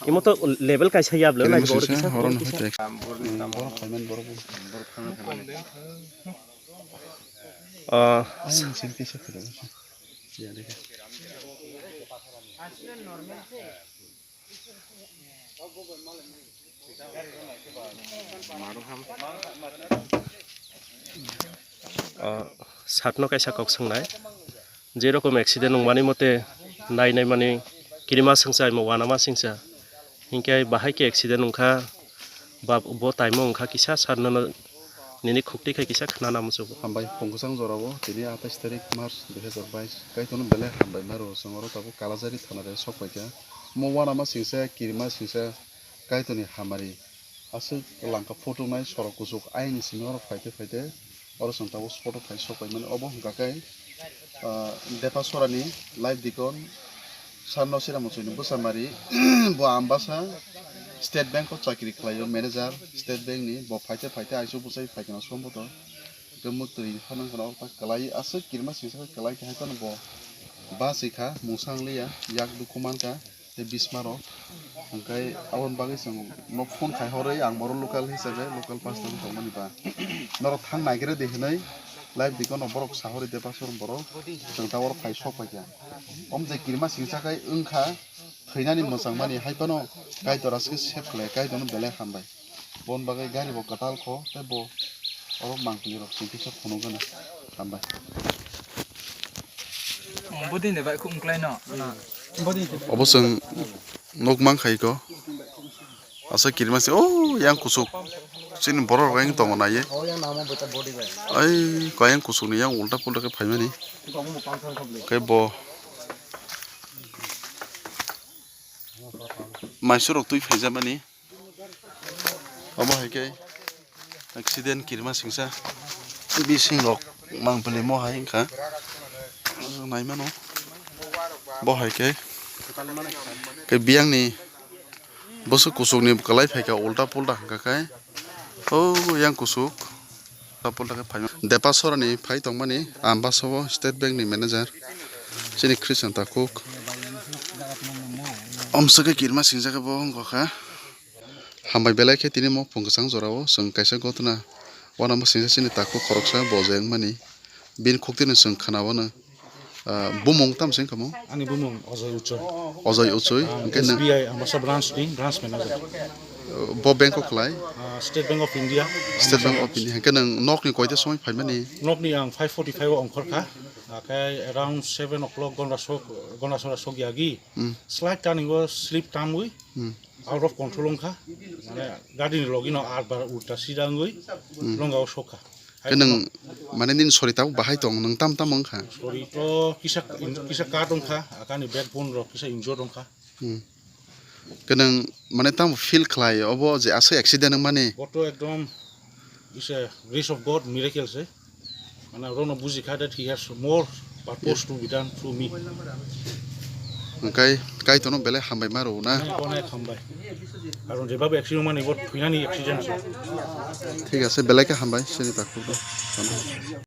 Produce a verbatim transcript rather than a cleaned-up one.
Imo to level kaisa ya bwle, Kiri nai masa bor sa, kisa, horon kisa. Hwnkhe tek. Borok phaiman borok. Ah, Ai, sini kisa khwlai masa. Ya, deh. Ah, sakno kaisa kok swngnai. Je rokom accident wngmani mote nai nai mani kirima swngsa imo wanama swngsa. Hinkhe bahai khe accident wngkha, ba bo time o wngkha kisa sar nono nini khukti khai kisa khna na muchungo. Hambai phung kwchang jorao tini atais tarik March dui hazar bais. Kaitorno belai hambai maro chwng oro tabuk Kalajari thana de sok paikha. Mo wanama singsa kirima singsa Kaitorni hamari. Aswk langka photo nai sorok kuchuk ayang simi oro phaite phaite oro chwng tabuk spot o phai sok paimani obo hwnkha khe, ah, Depasorani live dikon Sarno Siramo Chwini bwsamari bo Ambasa State Bank o chakri khlaio manager State Bank ni bo phaite phaite aisu bwsai phaikhe na somboto hwnkhe mwtwi phanang kheno ta kwlai aswk kirima singsa kwlai khe hai phano bo bachikha mungsa wngliya yak dukhu mankha. Tei bismarok hwnkhe aboni bagwi chwng nok phone khai horwi ang borok local hisabe local pastor wng tongmani ba norok thang naigra di hinwi live dikon borok sahori de pastor borok chwng ta oro phai sok paikha om je kirima singsa khai wngkha thwinani mwchangmani hai phano Kaitor aswk save khlai Kaitorno belai hambai. Bon bagwi gari bo kwtal kho tei bo oro mangpili rok chwng kisa phunukgana hambai. Bodi ni bai khum klai no. Obo chwng nuk mang khai ko. Asa kirima se o yang kusuk. Chini borok rok yang tongo nai. Ai ko yang kusuk ni yang ulta pulta khe phaimani. Khe bo maisu rok twi phaijamani. Omo hai khe accident kirima singsa bising rok mangpili mo hai wngkha naimano bo hai khe khe biyangni bwswk kuchukni kwlai phaikha ulta pulta hwnkha khe o yang kuchuk ulta pulta khe phaima Depasorani phai tongmani Ambasa o State Bank ni manager chini Christian Takhuk omswk khe kirima singsa khe bo wngkha kha. Hambai belai khe tini mo phung kwchang jorao chwng kaisa gotna uanama singsa chini takhuk khoroksa bo je wngmani bini khuktino chwng khna uano, ah, bumung tamo se wngkha mo? Ani bumung Ojoy Uchoi. Ojoy Uchoi, ah, hwnkhe nwng S B I Ambasa branch ni branch manager. Bo bank o khlai? Ah, State Bank of India. State Bank of India, hwnkhe nwng nokni koita somoi phaimani? Nokni ang five forty-five o ongkhorkha, akhe around seven o'clock Gondasora sok, Gondasora sok yagi. Hmm. Slight turning o slip tamwi. Hmm. Out of control wngkha, mane gari ni logi no ar bar ulta sida wngwi Hmm. Longao sokha. Khe nwng mane nini sori tabuk bahai tong, nwng tam tam wngkha? Sori to kisa, kisa cut wngkha, akani backbone rok kisa injured wngkha. Hmm. Khe nwng mane tamo feel khlai obo je aswk accident wngmani? Bo to ekdom is a grace of God, miracle se. Mane, orono bujikha that he has more purpose to be done through me. Hwnkhe Kaitorno belai hambai ma rwo na? Onek, onek hambai. Karon jebab accident mani bo thwinani accident se. Thik ase, belai khe hambai, chini takhuk no.